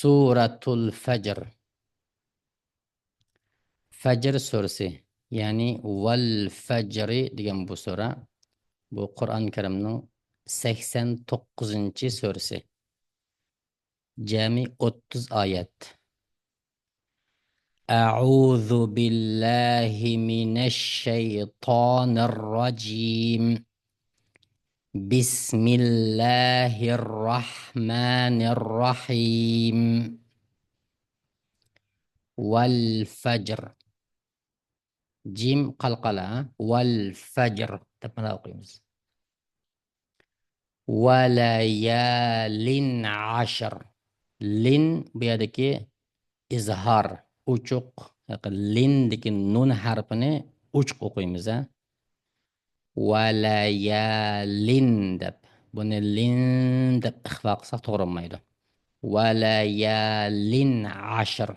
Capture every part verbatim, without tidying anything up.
سورة الفجر. فەجر سۈرىسى، يەنى ۋەل فەجرى دېگەن بۇ سۈرە، بۇ قۇرئان كەرىمنىڭ سەكسەن توققۇزىنچى سۈرىسى. جەمئىي ئوتتۇز ئايەت. أعوذ بالله من الشيطان الرجيم. بسم الله الرحمن الرحيم. ۋەل فەجر. جىم قالقالا، ھە؟ ۋەل فەجر دەپ مانا ئوقۇيمىز. ۋەلەيالىن ئەشر. لىن بۇ يەردىكى ئىزھار، ئوچۇق. لىندىكى نۇن ھەرپىنى ئوچۇق ئوقۇيمىز، ھە؟ ۋەلەيالىن دەپ. بۇنى لىن دەپ ئىخفا قىلساق توغرا بولمايدۇ. ۋەلەيالىن ئەشر.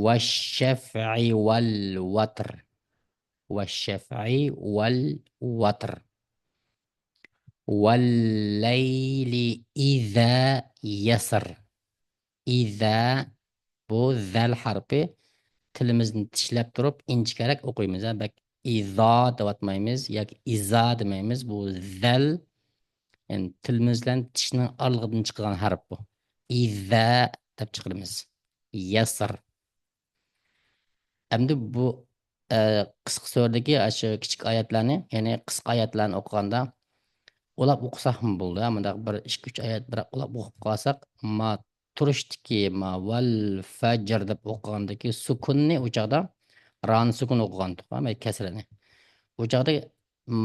ۋەششەفئى ۋەل ۋەتر. ۋەششەفئى ۋەل ۋەتر. ۋەللەيلى ئىزا يەسر. ئىزا، بۇ زەل ھەرپى تىلىمىزنى چىشلەپ تۇرۇپ ئىنچىكەرەك ئوقۇيمىز، ھە؟ بەك ئىزا دەۋاتمايمىز ياكى ئىزا دېمەيمىز. بۇ زەل، يەنى تىلىمىز بىلەن چىشنىڭ ئارىلىقىدىن چىقىدىغان ھەرپ بۇ. ئىزا دەپ چىقىرىمىز. يەسر. ئەمدى بۇ، ئە، قىسقا سۈرىدىكى ئاشۇ كىچىك ئايەتلەرنى، يەنى قىسقا ئايەتلەرنى ئوقۇغاندا ئۇلاپ ئوقۇساقمۇ بولىدۇ. مۇنداق بىر ئىككى، ئۈچ ئايەت بىراق ئۇلاپ ئوقۇپ قالساق، ما تۇرۇشتىكى ما ۋەل فەجر دەپ ئوقۇغاندىكى سۈكۈننى ئۇ چاغدا رانى سۈكۈن ئوقۇغانتۇق، ھە، كەسرىنى. ئۇ چاغدا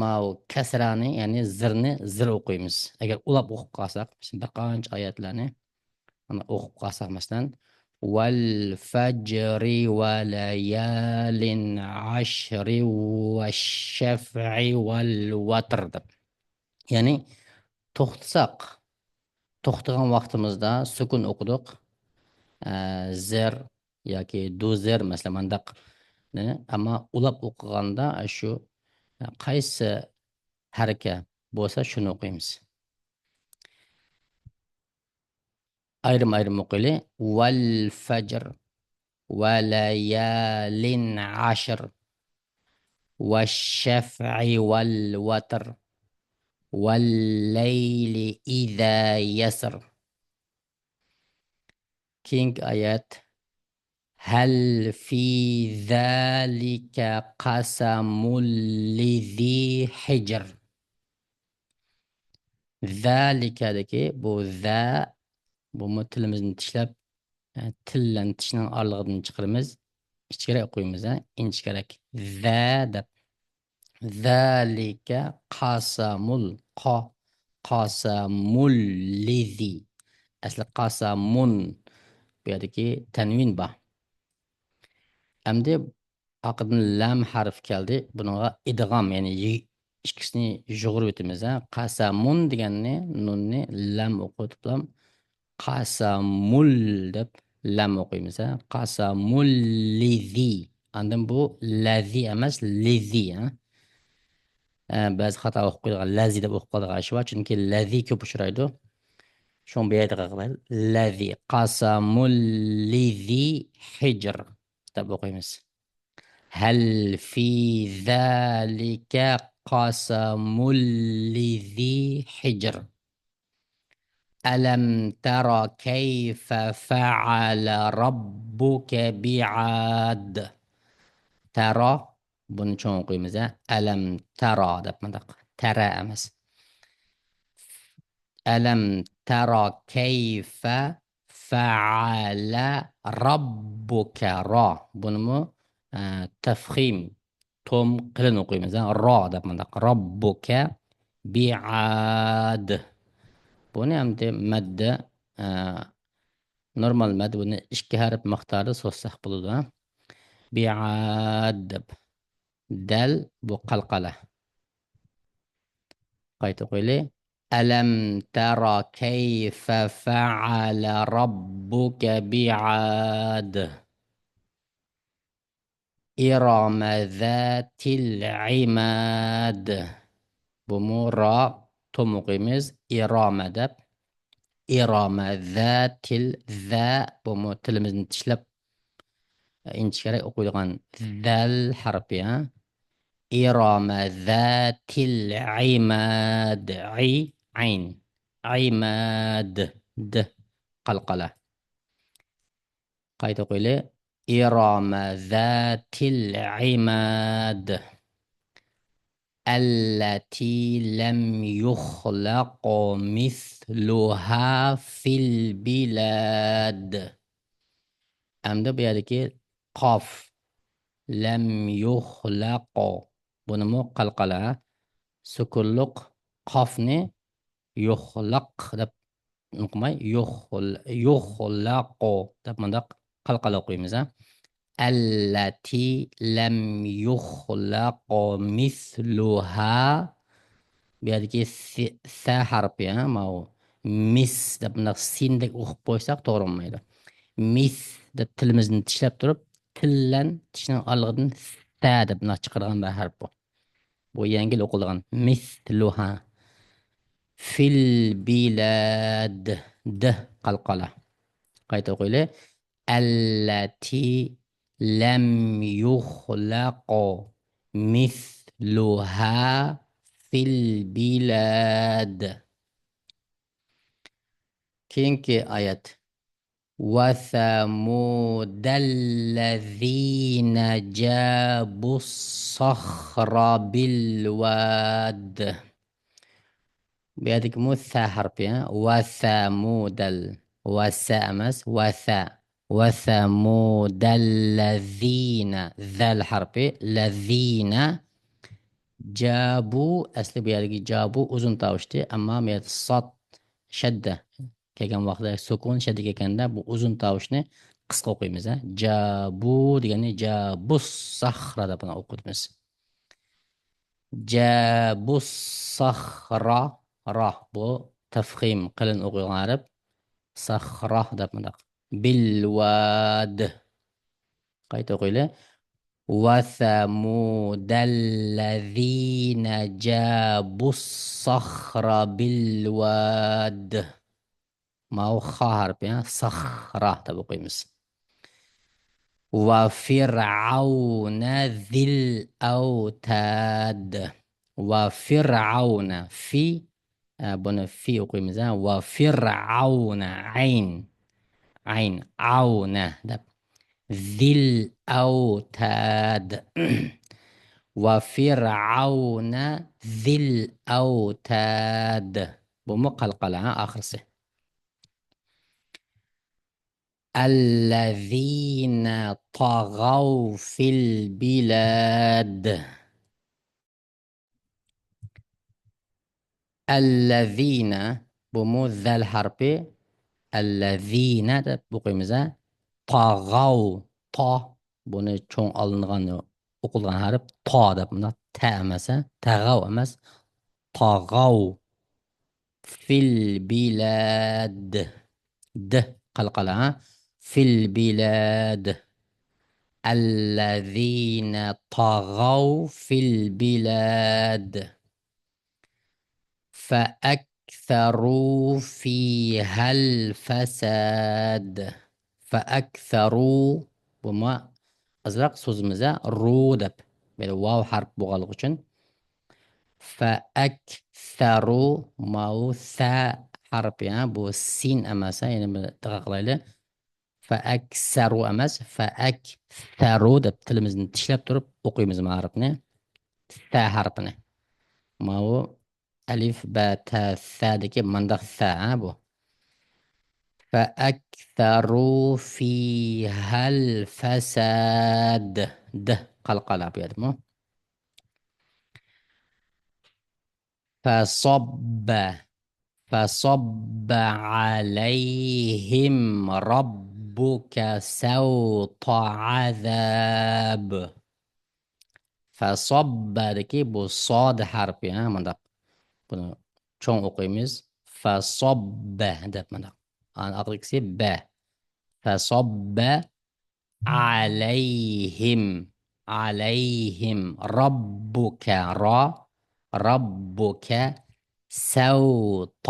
ماۋۇ كەسرانى، يەنى زىرنى زىر ئوقۇيمىز. ئەگەر ئۇلاپ ئوقۇپ قالساق، مەسىلەن، بىر قانچە ئايەتلەرنى مانا ئوقۇپ قالساق، مەسىلەن، ۋەل فەجرى ۋە لەيالىن ئەشرى ۋە شەفئى ۋەل ۋەتر دەپ. يەنى توختىساق، توختىغان ۋاقتىمىزدا سۈكۈن ئوقۇدۇق. ئە، زىر ياكى دۇزىر، مەسىلەن، مانداق. ئەمما ئۇلاپ ئوقۇغاندا شۇ قايسى ھەرىكە بولسا، شۇنى ئوقۇيمىز. ئايرىم-ئايرىم ئوقۇيلى. ۋەل فەجر، ۋە لەيالىن ئەشر، ۋە شەفئى ۋەل ۋەتر، ۋەل لەيلى ئىزا يەسر. كېيىنكى ئايەت. ھەل فى ذالىكە قەسەمۇل لىزى ھىجر. ذالىكەدىكى بۇ ذا، بۇمۇ تىلىمىزنى چىشلەپ، ئە، تىل بىلەن چىشنىڭ ئارىلىقىدىن چىقىرىمىز. ئىچكىرەك ئوقۇيمىز، ھە، ئىنچىكىرەك. ذا دەپ. ذالىكە قەسەمۇل، قا، قەسەمۇل لىزى. ئەسلى قەسەمۇن. بۇ يەردىكى تەنۋىن بار. ئەمدى ئارقىدىن لام ھەرپ كەلدى. بۇنىڭغا ئىدغام، يەنى يى-، ئىككىسىنى يۇغۇرۇۋېتىمىز، ھە. قەسەمۇن دېگەننى، نۇننى لام ئوقۇۋېتىپلا، قەسەمۇل دەپ لام ئوقۇيمىز، ھە. قەسەمۇل لىزى. ئاندىن بۇ لەزى ئەمەس، لىزى، ھە. ئە، بەزى خاتا ئوقۇپ قويىدىغان، لەزى دەپ ئوقۇپ قالىدىغان ئىش بار. چۈنكى لەزى كۆپ ئۇچرايدۇ. شۇڭا بۇ يەردە قالغان لەزى. قەسەمۇل لىزى ھىجر دەپ ئوقۇيمىز. هل في ذلك قسم لذي حجر. ألم تر كيف فعل ربك بعاد. ترى، بۇنى چوڭ ئوقۇيمىز، ھە؟ ئەلەم تەرا دەپ مۇنداق. تەرە ئەمەس. ئەلەم تەرا كەيفە فەئەلە رەببۇكە. را. بۇنىمۇ، ئە، تەفخىم، توم قېلىن ئوقۇيمىز، ھە؟ را دەپ مۇنداق. رەببۇكە بىئاد. بۇنى ئەمدى مەددە، ئە، نورمال مەددە بۇنى ئىككى ھەرپ مىقداردا سوزساق بولىدۇ، ھە؟ بىئاد دەپ. دەل بۇ قەلقەلە. قايتا ئوقۇيلى. ألم تر كيف فعل ربك بعاد. إرم ذات العماد. بۇمۇ را، توم ئوقۇيمىز، ئىرامە دەپ. ئىرامە زاتىل، زا، بۇمۇ تىلىمىزنى چىشلەپ، ئىنچىكىرەك ئوقۇيدىغان زەل ھەرپى، ھە؟ ئىرامە زاتىل ئىماد، ئى، ئەين، ئىماد، د، قالقالا. قايتا ئوقۇيلى. ئىرامە زاتىل ئىماد. التي لم يخلق مثلها في البلاد. ئەمدى بۇ يەردىكى قاف، لم يخلق، بۇنىمۇ قالقالا، سۈكۈنلۈق قافنى يۇخلەق دەپ ئوقۇماي، يۇخل-، يۇخلەقۇ دەپ مۇنداق قالقالا ئوقۇيمىز، ھە. التي لم يخلق مثلها. بۇ يەردىكى سى-، سە ھەرپى، ھە، ماۋۇ. مىس دەپ مۇنداق سىندەك ئوقۇپ قويساق توغرا بولمايدۇ. مىس دەپ تىلىمىزنى چىشلەپ تۇرۇپ، تىل بىلەن چىشنىڭ ئارىلىقىدىن سە دەپ مۇنداق چىقىدىغان بىر ھەرپ بۇ. بۇ يەڭگىل ئوقۇلىدىغان. مىسلۇھا. فىل بىلاد. د قالقالا. قايتا ئوقۇيلى. التي لم يخلق مثلها في البلاد. كېيىنكى ئايەت. وثمود الذين جابوا الصخر بالواد. بۇ يەردىكى مۇ سە ھەرپى، ھە؟ وثمود ال-، ۋەسە ئەمەس، ۋەسە. وثمود الذين، زەل ھەرپى، لەزىنە. جابۇ، ئەسلى بۇ يەردىكى جابۇ ئۇزۇن تاۋۇشتى، ئەمما بۇ يەردە ساد، شەددە كەلگەن ۋاقىتتا، سۈكۇن شەددە كەلگەندە بۇ ئۇزۇن تاۋۇشنى قىسقا ئوقۇيمىز، ھە. جابۇ دېگەننى جابۇس سەخرا دەپ ئوقۇيمىز. جابۇس سەخرا، را بۇ تەفخىم، قېلىن ئوقۇيدىغان ھەرپ. سەخرا دەپ مۇنداق. بىلۋاد. قايتا ئوقۇيلى. وثمود الذين جابوا الصخر بالواد. ماۋۇ خا ھەرپى، ھە؟ سەخرا دەپ ئوقۇيمىز. وفرعون ذي الأوتاد. وفرعون، في، ئە، بۇنى في ئوقۇيمىز، ھە؟ وفرعون، ئەين، ئەين، ئەۋنە دەپ. ذي الأوتاد. وفرعون ذي الأوتاد. بۇمۇ قالقالا، ھە، ئاخىرسى. الذين طغوا في البلاد. الذين، بۇمۇ زەل ھەرپى. الذين دەپ ئوقۇيمىز، ھە. طغوا، تا، بۇنى چوڭ ئالىنغان، ئوقۇلغان ھەرپ، تا دەپ، مۇنداق تە ئەمەس، ھە. تەغەۋ ئەمەس، تاغاۋ. في البلاد. د قالقالا، ھە. في البلاد. الذين طغوا في البلاد. فأكثروا فيها الفساد. فأكثروا، بۇمۇ ئازراق سوزىمىز، ھە، رۇ دەپ. بىر ۋاۋ ھەرپ بولغانلىقى ئۈچۈن. فأكثروا، ماۋۇ سە ھەرپى، ھە، بۇ سىن ئەمەس، ھە، يەنە بىر دىققەت قىلايلى. فأكثروا ئەمەس، فأكثروا دەپ تىلىمىزنى چىشلەپ تۇرۇپ ئوقۇيمىز ما ھەرپنى. سە ھەرپىنى. ماۋۇ ئەلىف، بە، تە، سەدىكى مانداق سە، ھە، بۇ. فأكثروا فيها الفساد. د قالقالا بۇ يەردىمۇ. فصب، فصب عليهم ربك سوط عذاب. فصبدىكى بۇ ساد ھەرپى، ھە، مۇنداق. بۇنى چوڭ ئوقۇيمىز. فصب دەپ مۇنداق. ئاندىن ئاخىرقىسى بە. فصب عليهم، عليهم، ربك، را، ربك، سوط،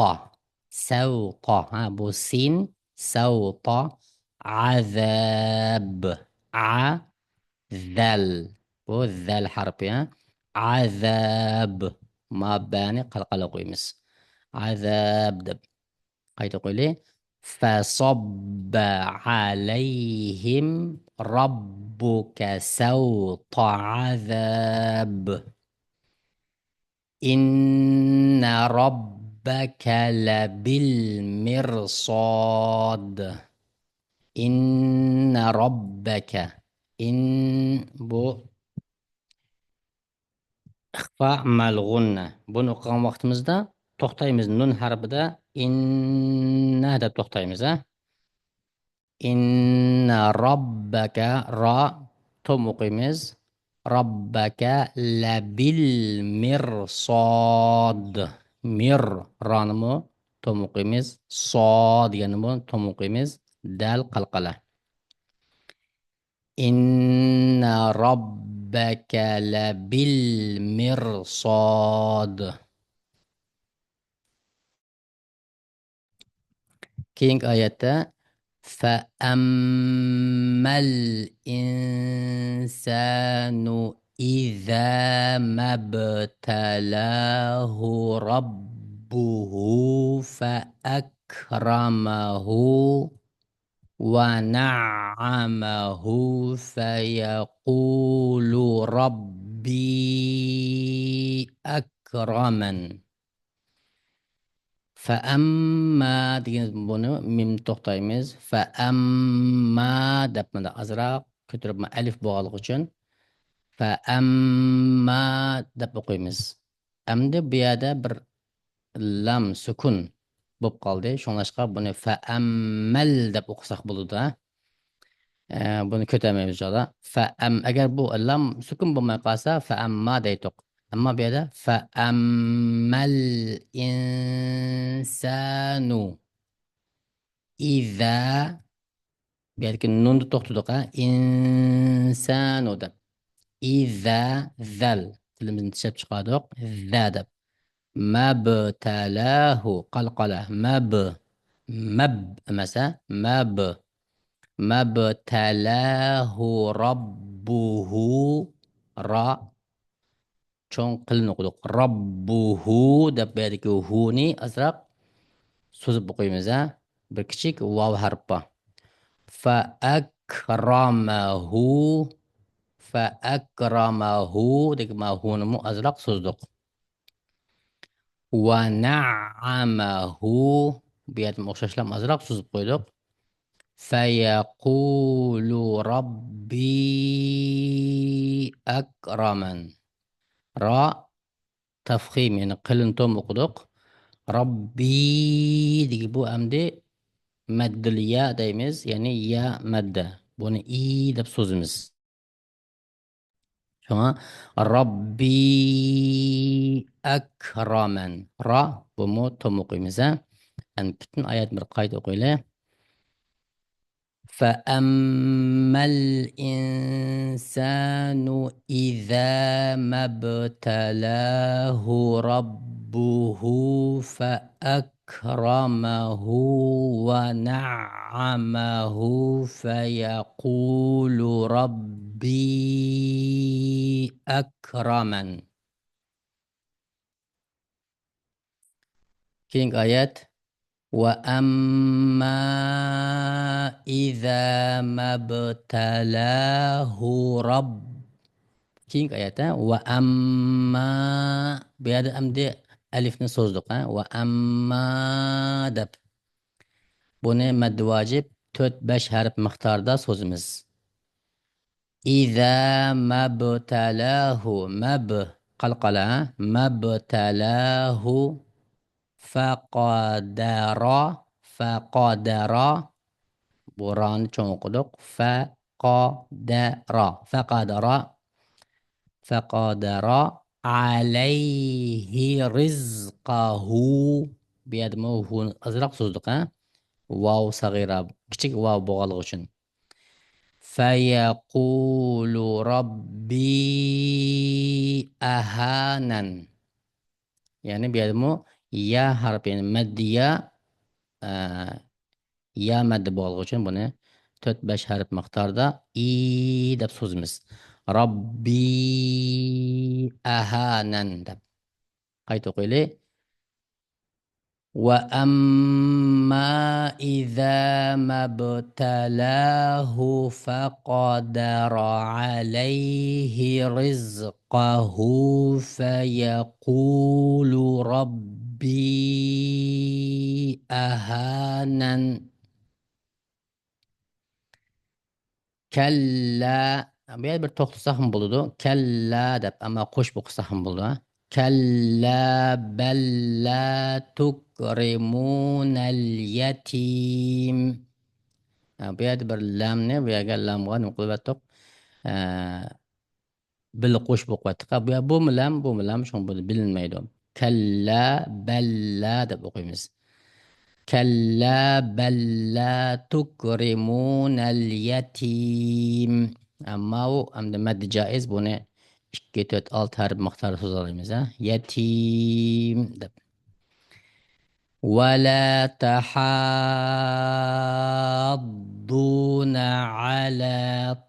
سوط. ھە، بۇ سىن، سوط. عذاب. ئا، زەل. بۇ زەل ھەرپى، ھە. عذاب. ما بەنى قەلقەلە قويىمىز. عذاب دەپ. قايتا ئوقۇيلى. فصب عليهم ربك سوط عذاب. إن ربك لبالمرصاد. إن ربك. ئىن بۇ ئىخفا مەلغۇننە. بۇنى ئوقۇغان ۋاقتىمىزدا توختايمىز. نۇن ھەرپىدە ئىننە دەپ توختايمىز، ھە؟ إن ربك، را، توم ئوقۇيمىز. ربك لبالمرصاد. مىر، رانىمۇ توم ئوقۇيمىز. صاد دېگەننىمۇ توم ئوقۇيمىز. دەل قەلقەلە. إن ربك لبالمرصاد. كېيىنكى ئايەتتە، فأما الإنسان إذا ما ابتلاه ربه فأكرمه ونعمه فيقول ربي أكرمن. فأما دېگەن بۇنى مىم توختايمىز. فأما دەپ مۇنداق ئازراق كۆتۈرۈپ ئەلىف بولغانلىقى ئۈچۈن فأما دەپ ئوقۇيمىز. ئەمدى بۇ يەردە بىر لام سۈكۈن بولۇپ قالدى. شۇڭلاشقا بۇنى فەئەممەل دەپ ئوقۇساق بولىدۇ، ھە؟ ئە، بۇنى كۆتەرمەيمىز ئىنشاللا. فەئەم، ئەگەر بۇ لام سۈكۈن بولماي قالسا، فەئەمما دەيتتۇق. ئەمما بۇ يەردە فەئەممەل ئىنسانۇ ئىزا بۇ يەردىكى نۇندا توختىدۇق، ھە؟ ئىنسانۇ دەپ. ئىزا، زەل. تىلىمىزنى چىشلەپ چىقاردۇق. زە دەپ. مەبتەلاھۇ، قالقالە. مەب. مەب ئەمەس، ھە؟ مەب. مەبتەلاھۇ رەببۇھۇ. را. چوڭ قىلىن ئوقۇدۇق. رەببۇھۇ دەپ بۇ يەردىكى ھۇنى ئازراق سوزۇپ ئوقۇيمىز، ھە. بىر كىچىك ۋاۋ ھەرپ بار. فەئەكرەمەھۇ. فەئەكرەمەھۇ دېگەن ما ھۇنىمۇ ئازراق سوزدۇق. ۋەنەئەمەھۇ. بۇ يەردىمۇ ئوخشاشلا ئازراق سوزۇپ قويدۇق. فەيەقۇلۇ رەببى ئەكرەمەن. را تەفخىم، يەنى قېلىن توم ئوقۇدۇق. رەببى دېگەن بۇ ئەمدى مەددىل يا دەيمىز، يەنى يا مەددە. بۇنى ئى دەپ سوزىمىز. شۇڭا رەببى ئەكرەمەن. را، بۇمۇ توم ئوقۇيمىز، ھە. ئەمدى پۈتۈن ئايەتنى بىر قايتا ئوقۇيلى. فأما الإنسان إذا ما ابتلاه ربه فأكرمه ونعمه فيقول ربي أكرمن. كېيىنكى ئايەت. وأما إذا ما ابتلاه رب. كېيىنكى ئايەت، ھە؟ وأما. بۇ يەردە ئەمدى ئەلىفنى سوزدۇق، ھە؟ وأما دەپ. بۇنى مەددى ۋاجىپ تۆت، بەش ھەرپ مىقداردا سوزىمىز. إذا ما ابتلاه، ما ب، قالقالە، ما ابتلاه فقدر، فقدر، بۇ رانى چوڭ ئوقۇدۇق، فقدر، فقدر، فقدر عليه رزقه. بۇ يەردىمۇ ھۇنى ئازراق سوزدۇق، ھە؟ ۋاۋ سەغىرە، كىچىك ۋاۋ بولغانلىقى ئۈچۈن. فيقول ربي أهانن. يەنى بۇ يەردىمۇ يا ھەرپى، يەنى مەددىيە ئە، يا مەددە بولغان ئۈچۈن بۇنى تۆت بەش ھەرپ مىقداردا ئى دەپ سوزىمىز. رەببى ئەھانەن دەپ. قايتا ئوقۇيلى. وأما إذا ما ابتلاه فقدر عليه رزقه فيقول ربي أهانن. كلا، بۇ يەردە بىر توختىساقمۇ بولىدۇ. كلا دەپ، ئەمما قوشۇپ ئوقۇساقمۇ بولىدۇ. كلا بل لا تكرمون اليتيم. ھە، بۇ يەردە بىر لامنى بۇ يەرگە لامغا نېمە قىلىۋەتتۇق؟ ھە، بىللە قوشۇپ ئوقۇۋەتتۇق. بۇ، بۇمۇ لام، بۇمۇ لام، شۇڭا بۇ بىلىنمەيدۇ. كلا بل لا دەپ ئوقۇيمىز. كلا بل لا تكرمون اليتيم. ئەمما ئۇ ئەمدى مەددى جائىز، بۇنى ئىككى، تۆت، ئالتە ھەرپ مىقداردا سوزالايمىز، ھە؟ يەتىم دەپ. ولا تحاضون على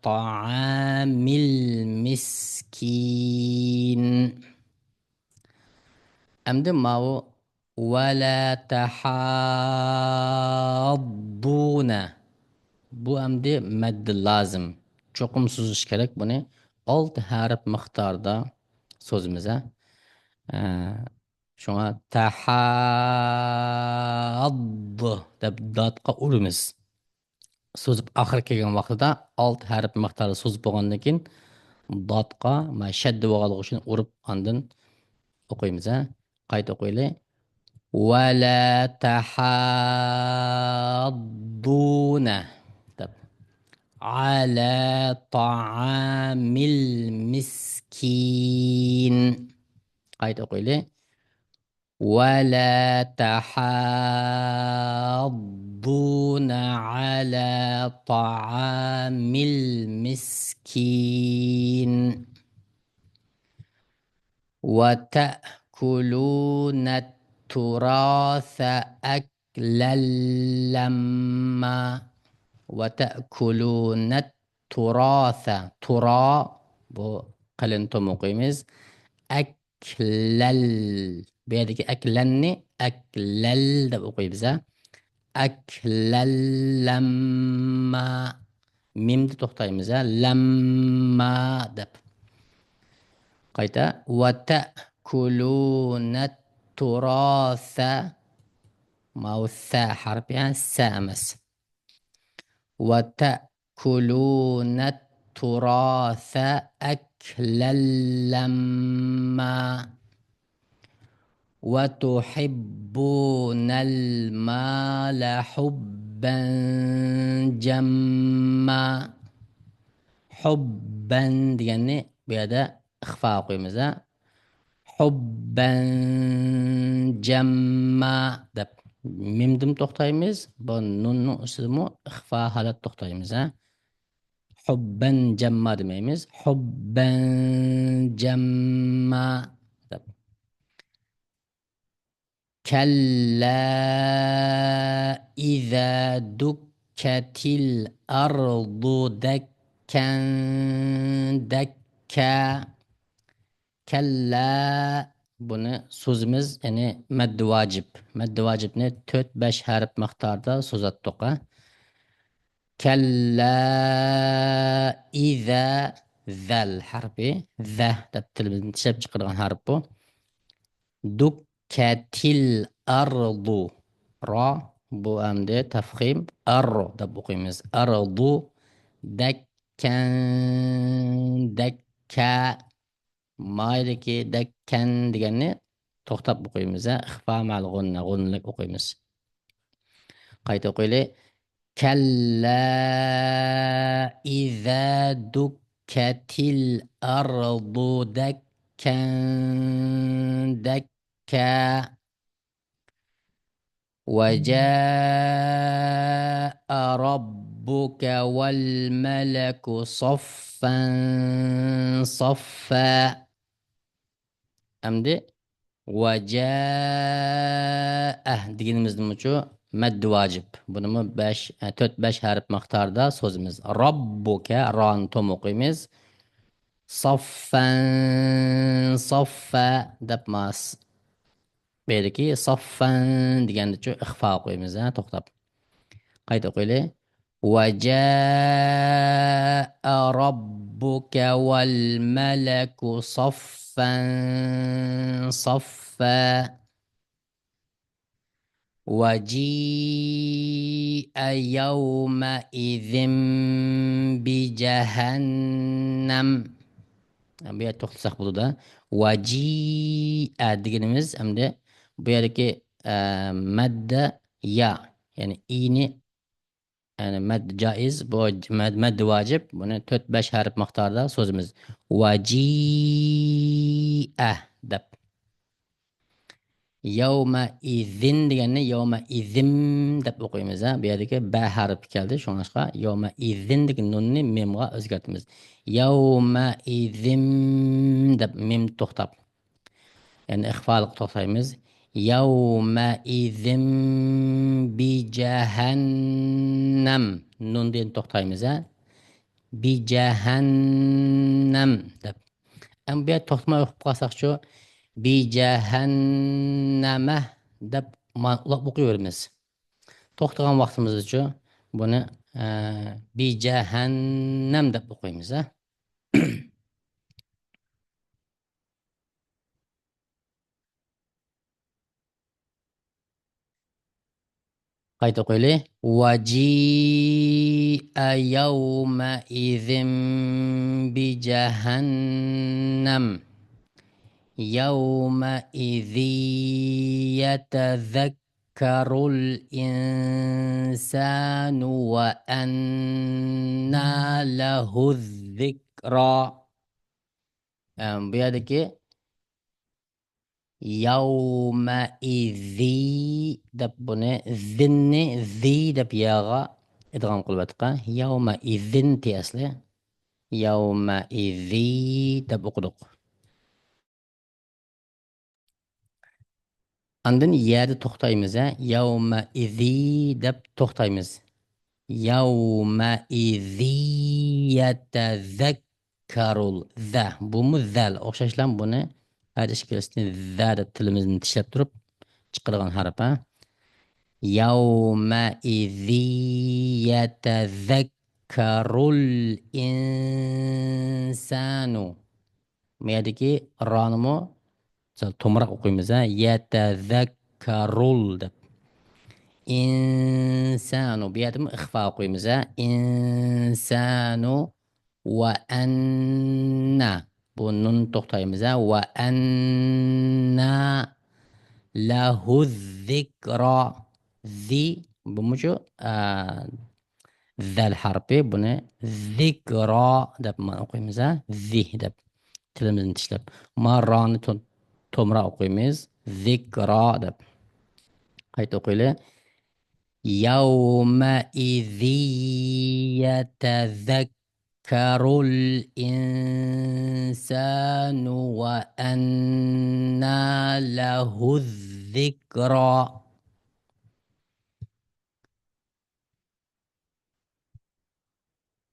طعام المسكين. ئەمدى ماۋۇ ولا تحاضون. بۇ ئەمدى مەددى لازىم. چوقۇم سوزۇش كېرەك بۇنى. ئالتە ھەرپ مىقداردا سوزىمىز، ھە. ئە، شۇڭا تەھادد دەپ داتقا ئۇرىمىز. سوزۇپ ئاخىرى كەلگەن ۋاقتىدا ئالتە ھەرپ مىقداردا سوزۇپ بولغاندىن كېيىن داتقا، مانا، شەددە بولغانلىقى ئۈچۈن ئۇرۇپ ئاندىن ئوقۇيمىز، ھە. قايتا ئوقۇيلى. ولا تحاضون دەپ. على طعام المسكين. قايتا ئوقۇيلى. ولا تحاضون على طعام المسكين. وتأكلون التراث أكلا لما. وتأكلون التراث. تۇرا، بۇ قېلىن توم ئوقۇيمىز. ئەكلەل. بۇ يەردىكى ئەكلەننى ئەكلەل دەپ ئوقۇيمىز، ھە. ئەكلەل لەمما. مىمدە توختايمىز، ھە. لەمما دەپ. قايتا. وتأكلون التراث. ماۋۇ سە ھەرپى، ھە، سە ئەمەس. وتأكلون التراث أكلا لما. وتحبون المال حبا جما. حبا دېگەننى بۇ يەردە ئىخفا قويىمىز، ھە. حبا جما دەپ مىمدىمۇ توختايمىز، بۇ نۇننىڭ ئۈستىدىمۇ ئىخفا ھالەت توختايمىز، ھە. حبا جما دېمەيمىز، حبا جما دەپ. كلا إذا دكت الأرض دكا دكا. كلا، بۇنى سوزىمىز، يەنى مەددى ۋاجىپ. مەددى ۋاجىپنى تۆت، بەش ھەرپ مىقداردا سوزاتتۇق، ھە. كلا إذا، ذەل ھەرپى، ذە دەپ تىلىمىزنى چىشلەپ چىقىرىدىغان ھەرپ بۇ. دكت الأرض. را، بۇ ئەمدى تەفخىم. ئەر دەپ ئوقۇيمىز. ئەرضۇ. دەككەن. دەككە. مايدىكى دەككەن دېگەننى توختاپ ئوقۇيمىز، ھە. ئىخفا مەل غۇننە، غۇننىلىك ئوقۇيمىز. قايتا ئوقۇيلى. كلا إذا دكت الأرض دكا دكا. وجاء ربك والملك صفا صفا. ئەمدى ۋەجائە دېگىنىمىزدىمۇچۇ مەددى ۋاجىپ. بۇنىمۇ بەش، ئە، تۆت، بەش ھەرپ مىقداردا سوزىمىز. راببۇكە، رانى توم ئوقۇيمىز. ساففەن، ساففە دەپ ماس. بۇ يەردىكى ساففەن دېگەندىچۇ ئىخفا ئوقۇيمىز، ھە، توختاپ. قايتا ئوقۇيلى. وجاء ربك والملك صفا صفا. وجيء يومئذ بجهنم. بۇ يەردە توختىساق بولىدۇ. ۋەجىئە دېگىنىمىز ئەمدى بۇ يەردىكى، ئە، مەددە يا، يەنى ئىنى، يەنى مەد جائىز، بۇ مەد، مەددە ۋاجىپ. بۇنى تۆت، بەش ھەرپ مىقداردا سوزىمىز. ۋەجىئە دەپ. يەۋمە ئىزىن دېگەننى يەۋمە ئىزىم دەپ ئوقۇيمىز، ھە. بۇ يەردىكى بە ھەرپى كەلدى، شۇڭلاشقا يەۋمە ئىزىندىكى نۇننى مىمغا ئۆزگەرتىمىز. يەۋمە ئىزىم دەپ مىم توختاپ. يەنى ئىخفالىققا توختايمىز. يەۋمە ئىزىم بىجەھەننەم. نۇندىن توختايمىز، ھە. بىجەھەننەم دەپ. ئەمما بۇ يەردە توختىماي ئوقۇپ قالساقچۇ، بىجەھەننەمە دەپ ما-، ئۇلاپ ئوقۇيۋېرىمىز. توختىغان ۋاقتىمىزدىچۇ بۇنى، ئە، بىجەھەننەم دەپ ئوقۇيمىز، ھە. قايتا ئوقۇيلى. وجيء يومئذ بجهنم. يومئذ يتذكر الإنسان وأنى له الذكرى. ئەم، بۇ يەردىكى يومئذ دەپ بۇنى زىننى زى دەپ ياغا ئىدغام قىلىۋاتقان. يومئذ تى ئەسلى. يومئذ دەپ ئوقۇدۇق. ئاندىن يەدە توختايمىز، ھە. يومئذ دەپ توختايمىز. يومئذ يتذكر الذ. بۇمۇ زەل. ئوخشاشلا بۇنى ھەر ئىككىلىسىنى زە دەپ تىلىمىزنى چىشلەپ تۇرۇپ چىقىدىغان ھەرپ، ھە. يومئذ يتذكر الإنسان. بۇ يەردىكى رانىمۇ سەل تومراق ئوقۇيمىز، ھە. يتذكر ال دەپ. إنسان. بۇ يەردىمۇ ئىخفا ئوقۇيمىز، ھە. إنسان وأنى. بۇ نۇن توختايمىز، ھە. وأنى له الذكرى. زى، بۇمۇچۇ، ئە، زەل ھەرپى، بۇنى زىكرا دەپ مانا ئوقۇيمىز، ھە؟ زى دەپ. تىلىمىزنى چىشلەپ. ما رانى تو-، تومراق ئوقۇيمىز. زىكرا دەپ. قايتا ئوقۇيلى. يومئذ يتذكر الإنسان وأنى له الذكرى.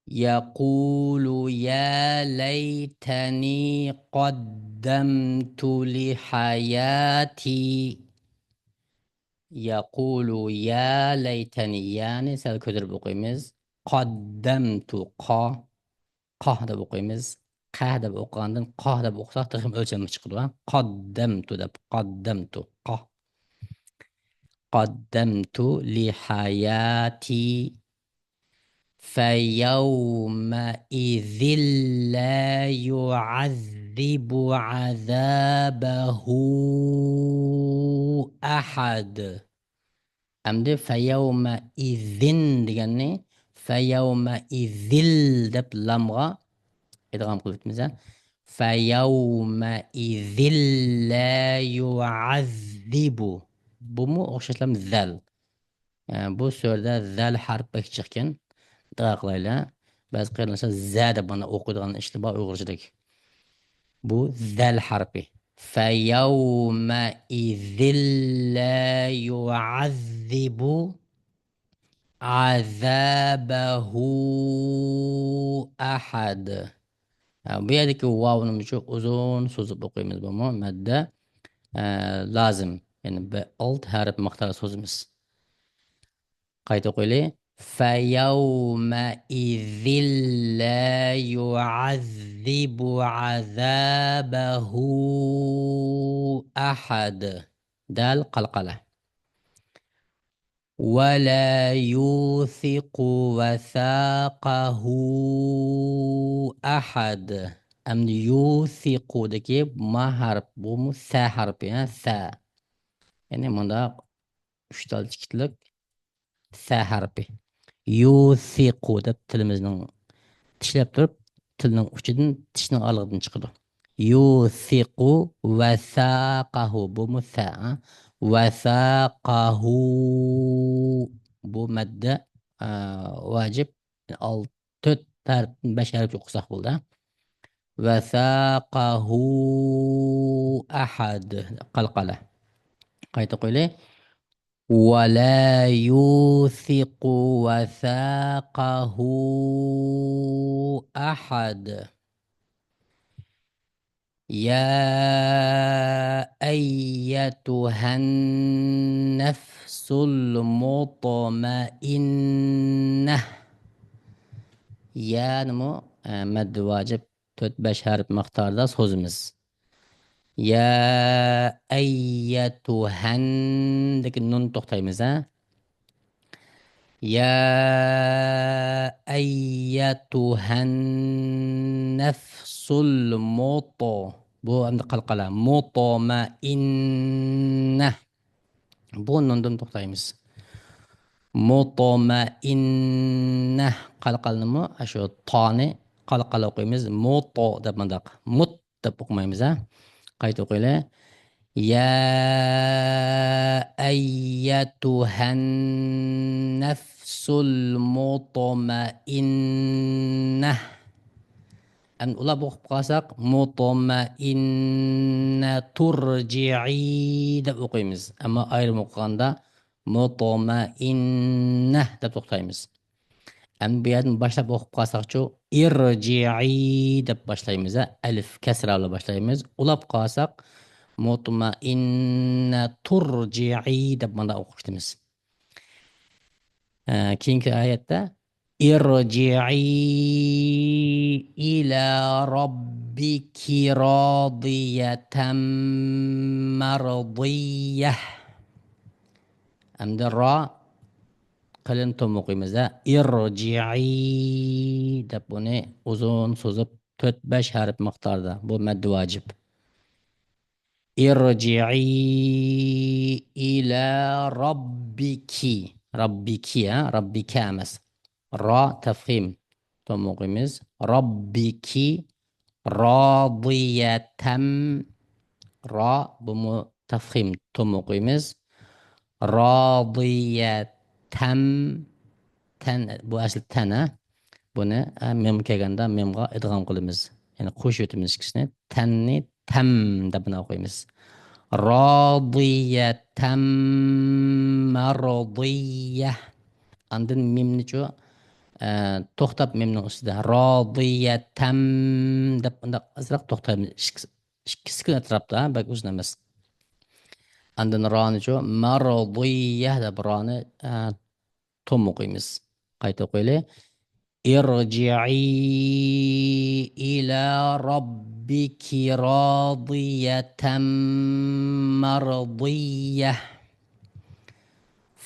يقول يا ليتني قدمت لحياتي. يقول يا ليتني. يانى سەل كۆتۈرۈپ ئوقۇيمىز. قدمت، قا. قاھ دەپ ئوقۇيمىز. قەھ دەپ ئوقۇغاندىن قاھ دەپ ئوقۇساق تېخىمۇ ئۆلچەملىك چىقىدۇ، ھە؟ قدمت دەپ، قدمت، قاھ. قدمت لحياتي. فيومئذ لا يعذب عذابه أحد. ئەمدى فيومئذ دېگەننى فيومئذ دەپ لامغا ئىدغام قىلىۋېتىمىز، ھە. فيومئذ لا يعذب. بۇمۇ ئوخشاشلا زەل. ئە، بۇ سۈرىدە زەل ھەرپ بەك جىقكەن. دۇئا قىلايلى. بەزى قېرىنداشلار زە دەپ مانا ئوقۇيدىغان ئىشلار بار ئۇيغۇرچىدەك. بۇ زەل ھەرپى. فيومئذ لا يعذب يعذب عذابه أحد. ھە، بۇ يەردىكى ۋاۋنى شۇ ئۇزۇن سوزۇپ ئوقۇيمىز، بۇمۇ مەددە، ئە، لازىم. يەنى بىر ئالتە ھەرپ مىقداردا سوزىمىز. قايتا ئوقۇيلى. فيومئذ لا يعذب عذابه أحد. دال قالقالە. ولا يوثق وثاقه أحد. ئەمدى يوثقدىكى ما ھەرپ، بۇمۇ سە ھەرپى، ھە، سە. يەنى مۇنداق ئۈچ تال چىكىتلىق سە ھەرپى. يوثق دەپ تىلىمىزنىڭ چىشلەپ تۇرۇپ، تىلنىڭ ئۇچىدىن، چىشنىڭ ئارىلىقىدىن چىقىدۇ. يوثق وثاقه، بۇمۇ سە، ھە؟ وثاقه، بۇ مەددە، ئە، ۋاجىپ. ئال-، تۆت ھەرپ، بەش ھەرپ ئوقۇساق بولدى. وثاقه أحد. قالقالە. قايتا ئوقۇيلى. ولا يوثق وثاقه أحد. يا أيتها النفس المطمئنة. يانىمۇ، ئە، مەددى ۋاجىپ تۆت، بەش ھەرپ مىقداردا سوزىمىز. يا ئەييەتۇھەن دىكى نۇن توختايمىز، ھە؟ يا ئەييەتۇھەن نەفسۇل مۇط-، بۇ ئەمدى قالقالە. مۇتمەئىننە. بۇ نۇندىن توختايمىز. مۇتمەئىننە قالقالنىمۇ، شۇ تانى قالقال ئوقۇيمىز. مۇت دەپ مۇنداق. مۇت دەپ ئوقۇمايمىز، ھە؟ قايتا ئوقۇيلى. يا أيتها النفس المطمئنة. ئەمدى ئۇلاپ ئوقۇپ قالساق، مۇتمەئىننە تۇرجىئى دەپ ئوقۇيمىز. ئەمما ئايرىم ئوقۇغاندا، مۇتمەئىننە دەپ توختايمىز. ئەمدى بۇ يەردىن باشلاپ ئوقۇپ قالساقچۇ، ئىرجىئى دەپ باشلايمىز، ھە؟ ئەلىف كەسرە بىلەن باشلايمىز. ئۇلاپ قالساق، مۇتمەئىننە تۇرجىئى دەپ مانا ئوقۇپ كېتىمىز. ئە، كېيىنكى ئايەتتە، ارجعي إلى ربك راضية مرضية. ئەمدى را قېلىن توم ئوقۇيمىز، ھە. ارجعي دەپ بۇنى ئۇزۇن سوزۇپ، تۆت، بەش ھەرپ مىقداردا. بۇ مەددى ۋاجىپ. ارجعي إلى ربك. ربك، ھە، ربك ئەمەس. را تەفخىم. توم ئوقۇيمىز. ربك راضية. را، بۇمۇ تەفخىم. توم ئوقۇيمىز. راضية. تەن، بۇ ئەسلى تەن، ھە. بۇنى، ھە، مىم كەلگەندە مىمغا ئىدغام قىلىمىز. يەنى قوشۇۋېتىمىز ئىككىسىنى. تەننى تەم دەپ مانا ئوقۇيمىز. راضية مرضية. ئاندىن مىمنىچۇ، ئە، توختاپ مىمنىڭ ئۈستىدە. راضية دەپ بۇنداق ئازراق توختايمىز. ئىككى، ئىككى سېكۇنت ئەتراپتا، بەك ئۇزۇن ئەمەس. ئاندىن رانىچۇ، مرضية دەپ رانى، ئە، توم ئوقۇيمىز. قايتا ئوقۇيلى. ارجعي إلى ربك راضية مرضية.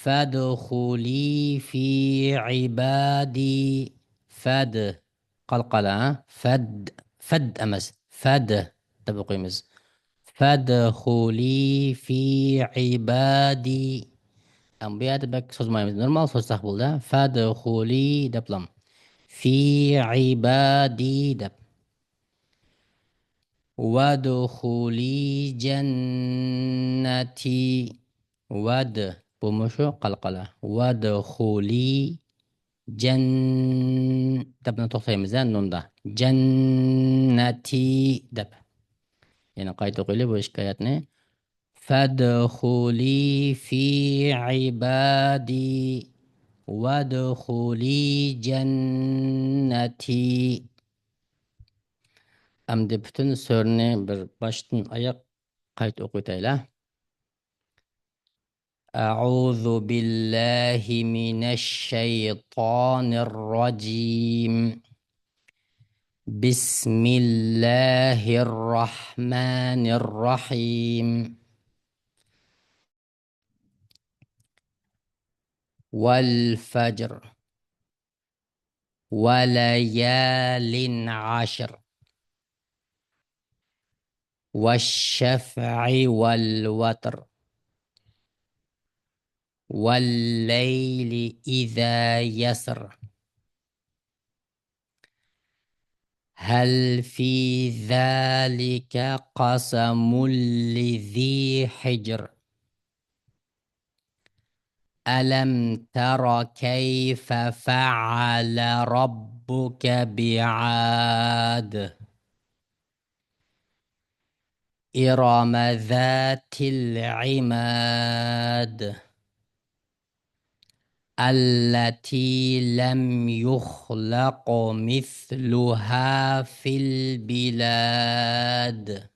فادخلي في عبادي. فاد. قالقالە، ھە؟ فەد، فەد ئەمەس، فەد دەپ ئوقۇيمىز. فادخلي في عبادي. ئەمما بۇ يەردە بەك سوزمايمىز. نورمال سوزساق بولدى، ھە؟ فادخلي دەپلا. في عبادي دەپ. وادخلي جنتي. ۋەد، بۇمۇ شۇ قالقالە. ۋەدخۇلى جەن-، دەپ توختايمىز، ھە، نۇندا. جەننەتى دەپ. يەنە قايتا ئوقۇيلى بۇ ئىككى ئايەتنى. فادخلي في عبادي وادخلي جنتي. ئەمدى پۈتۈن سۈرىنى بىر باشتىن ئاياق قايتا ئوقۇۋېتەيلى. أعوذ بالله من الشيطان الرجيم. بسم الله الرحمن الرحيم. والفجر. وليال عشر. والشفع والوتر. والليل إذا يسر. هل في ذلك قسم لذي حجر. ألم تر كيف فعل ربك بعاد. إرم ذات العماد. التي لم يخلق مثلها في البلاد.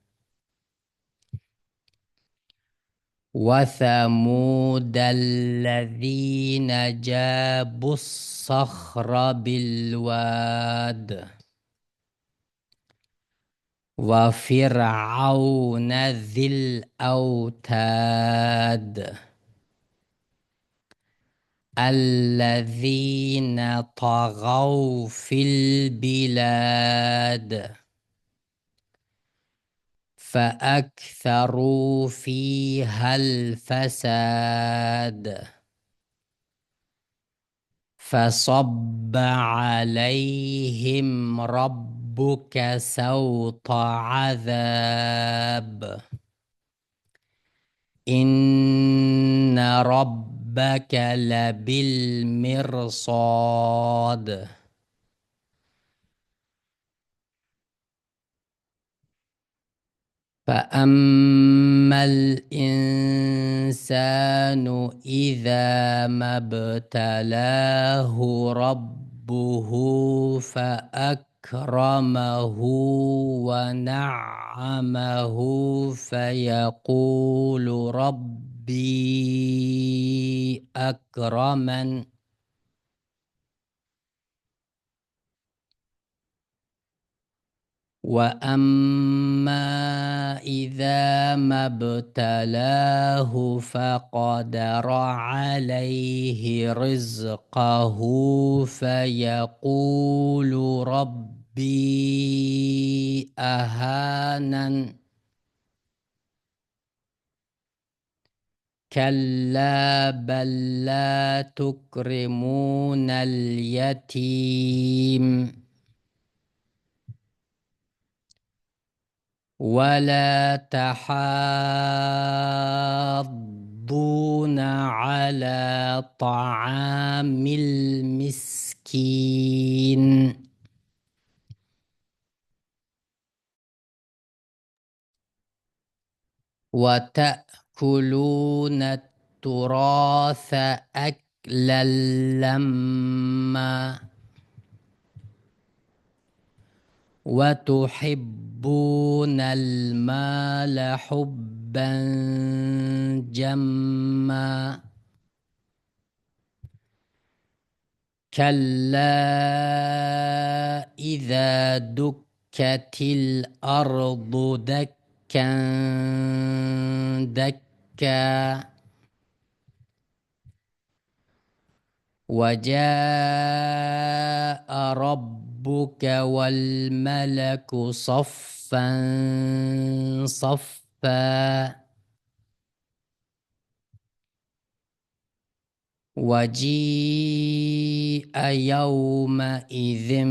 وثمود الذين جابوا الصخر بالواد. وفرعون ذي الأوتاد. الذين طغوا في البلاد. فأكثروا فيها الفساد. فصب عليهم ربك سوط عذاب. إن ربك لبالمرصاد. فأما الإنسان إذا ما ابتلاه ربه فأكرمه ونعمه فيقول ربي أكرمن. وأما إذا ما ابتلاه فقدر عليه رزقه فيقول ربي أهانن. كلا بل لا تكرمون اليتيم ولا تحاضون على طعام المسكين وتأكلون التراث أكلا لما وتحبون المال حبا جما كلا إذا دكت الأرض دكا دكا وجاء ربك والملك صفا صفا وجيء يومئذ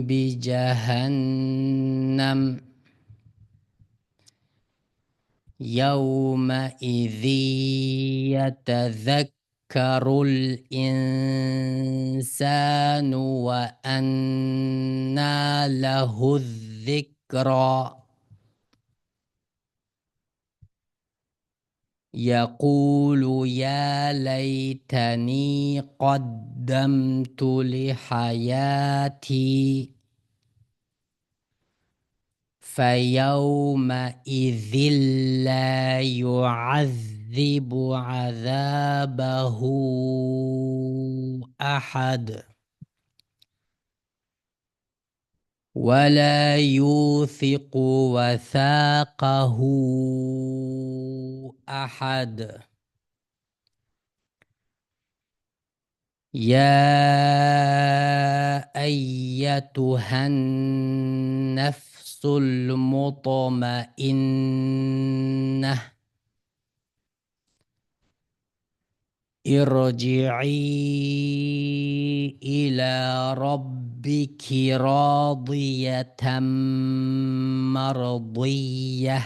بجهنم يومئذ يتذكر الإنسان وأنى له الذكرى يقول يا ليتني قدمت لحياتي فيومئذ لا يعذب عذابه أحد ولا يوثق وثاقه أحد. يا أيتها النفس المطمئنة ارجعي إلى ربك راضية مرضية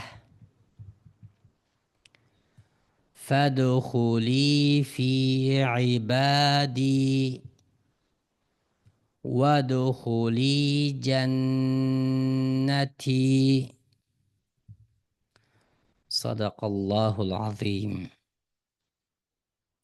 فادخلي في عبادي وادخلي جنتي. صدق الله العظيم.